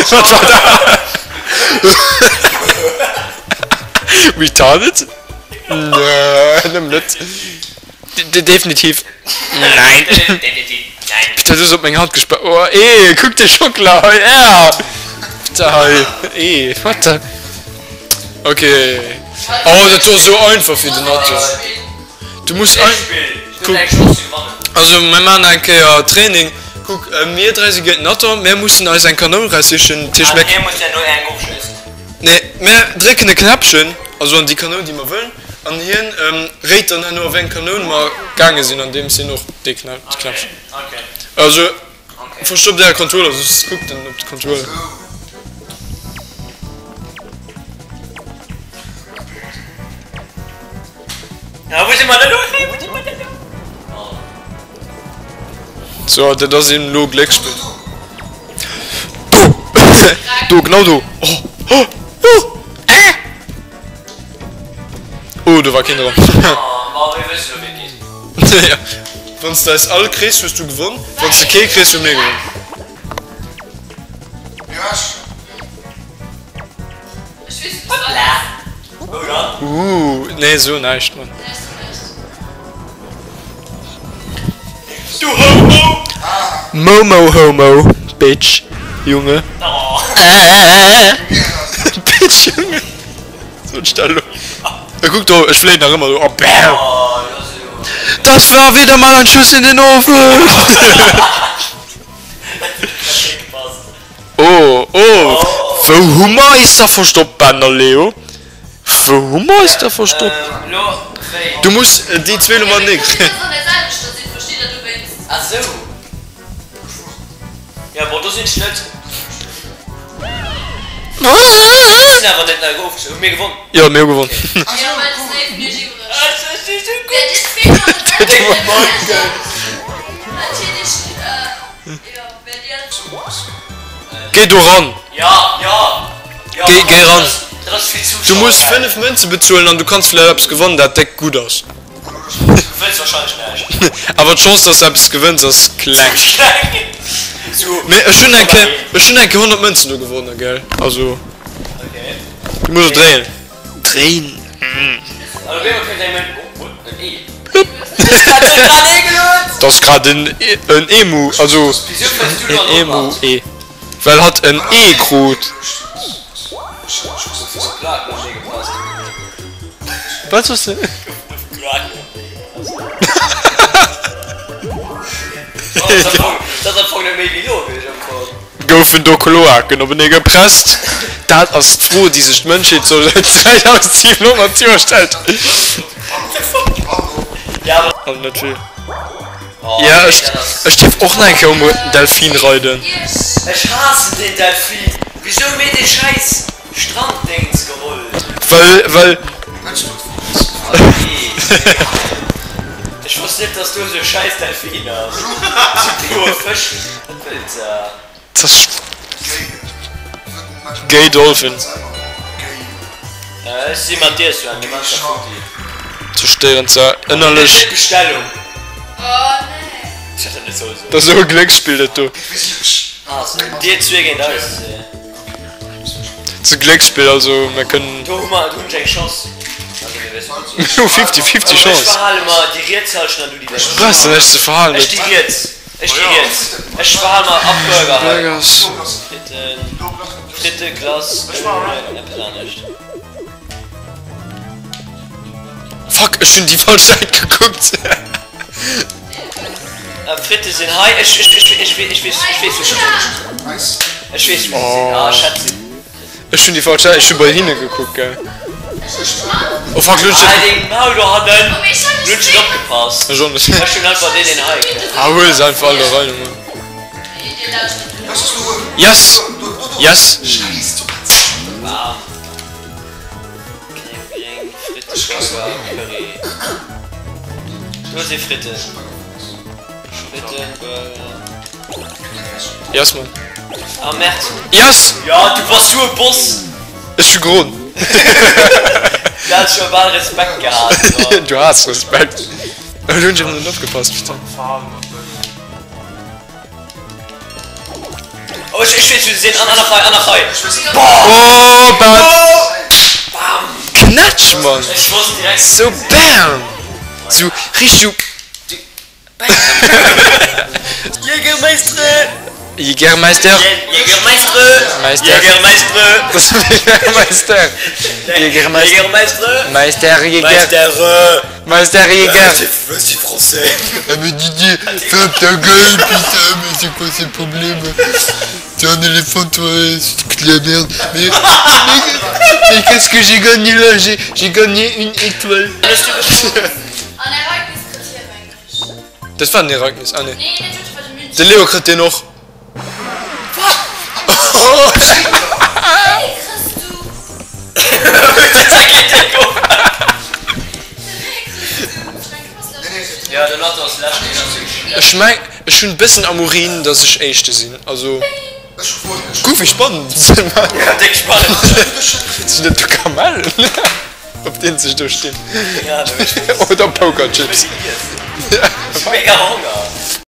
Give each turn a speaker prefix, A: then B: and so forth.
A: Wat war dat? Retarded? Nee, nëmmen net. Definitiv nein. Dat ass op meng Hand gespa. Oh, ee, kuck de Schockela hei. Ja. Bitte hei. Ee, what the. Okay. Oh, dat do ass esou einfach fir den Atto. Du muss ein. Kuck. Also, mir maachen eng Kéier Training. Kuck, mir 3 si géint den Atto. Mir mussen eis eng Kanoun raussichen. Dat heescht, mir. Nee, mär drécken e Knäppchen, also an déi Kanoun, déi mer wëllen, an hien réit dann herno, a wéi eng Kanoun mer gaange sinn, andeems hien och dee Knäppchen. Also verstoppt äre Controller, soss kuckt en op de Controller. So, dat ass eben elo Glécksspill. Do! Do, genau do! Oh! Oh! Oh! Äh! Oh, do war keen dran. Ja. Wann s de eis all kriss, hues du gewonn. Wann s de kee kriss, hu mir gewonn. Ooh, nee, so näischt, Mann.
B: Du Homo!
A: Momo Homo, Bitch, Junge. Bitch, Junge. So ech dat elo. Kuck do, ech fléien nach ëmmer do. Oh, bam! Das war wieder mal ein Schuss in den Ofen! Oh, oh, wou hu mer eis da verstoppt, Bender Leo? Wou hu mer eis da verstoppt? Du muss déi zwee lo matenee kréien. Jo, mir hu gewonn. Géi do ran! Géi, géi ran! Du muss 5 Mënze bezuelen an du kanns vläicht eppes gewannen, dat déck gutt ass. Awer d'Chance, dass du eppes gewënns, ass kleng. Mee ech hunn eng Kéier, ech hunn eng Kéier 100 Mënzen do gewonnen, gell? Also, du muss och dréien. Dréin. Dat ass grad en Emu, also en Emu-Ee, well hatt en Ee krut. Wat soss de? Goufen do Kloaken openee gepresst? Dat ass d'Fro, déi sech d'Mënschheet scho säit 3700 Joer stellt. Also net vill. Ja, ech, ech dierf och nach eng Kéier um Delfin reiden.
B: Ech haassen den Delfin! Wisou hu mir dee schäiss Stranddéngens geholl?
A: Well, well.
B: Ech wosst net dass do esou e schäiss Delfin ass. Sou bloe Fësch. Wat wëllt se?
A: Das Gay Dolphin.
B: Ech si mat dir Sven, mir man da futti.
A: Zerstéieren ze ënnerlech.
B: Net Bestellung. Ech hätt dat net solle soen.
A: Dat ass esou e Glécksspill dat do.
B: Dir zwee géint eis.
A: Dat ass e Glécksspill, also mir kënnen.
B: Do hu mer, do hunn ech eng Chance. Also mir wëssen net.
A: Mir hu 50, 50
B: Ech
A: Chance.
B: verhale mer déi riets Hallschent an du déi lénks.
A: Brauchs de näischt ze verhalen.
B: Ech déi riets. Ech déi riets. Ech verhale mer ab Burger hei. Fritten, Fritte, Glace, Ënnen, eppes anescht.
A: Fuck, ech hunn déi falsch Säit gekuckt.
B: Fritte sinn hei. Ech, ech, ech, ech, ech weess, ech weess wou se sinn. Ech weess wou se sinn. Ah, ech hätt se.
A: Ech hunn déi falsch Säit, ech hu bei hinne gekuckt, gell. Oh fuck, lo hunn ech.
B: Ah, deng Maul do hannen. Lo hunn ech net opgepasst.
A: Ech och net.
B: Ech hunn einfach deen, deen hei kënnt.
A: Ah, huel se einfach all do rein, Junge. Yes! Yes!
B: Bam. Gréng, gréng, Fritte, Burger, Curry. Do si Fritten. Fritten, Burger.
A: Yes man.
B: Ah merde.
A: Yes!
B: Ja, du bass sou e Boss!
A: Ech hu geroden.
B: Du has scho bal Respekt gehat.
A: Du has Respekt. Elo hunn ech awer net opgepasst, putain.
B: Oh, ech, ech weess, wou se sinn. An, an der Rei, an der Rei.
A: Oh, bam!
B: Bam!
A: Knätsch, Mann!
B: Ech wosst direkt.
A: Sou, bam! Sou, richteg sou.
B: Jägermeister!
A: Jägermeister!
B: Jägermeister!
A: Meister!
B: Jägermeister!
A: Jägermeister! Jägermeister!
B: Jägermeister!
A: Meister Jäger!
B: Meister!
A: Meister Jäger!
B: Vas-y français!
A: Ah mais Didier, ferme ta gueule putain, mais c'est quoi ce problème? T'es un éléphant toi, c'est de la merde. Mais, mais, mais qu'est-ce que j'ai gagné là? J'ai, j'ai gagné une étoile.
C: An Ereignis kritt hie mengen ech.
A: Dat war en Ereignis, ah nee.
C: Nee, dat huet war de München.
A: De Leo kritt deen och.
C: Wéi kriss du?
A: Ech meng ech hunn bëssen am Urin dass ech éischte sinn, also guck wéi spannend sinn dat do Kamellen op deenen sech do stinn oder Pokerchips.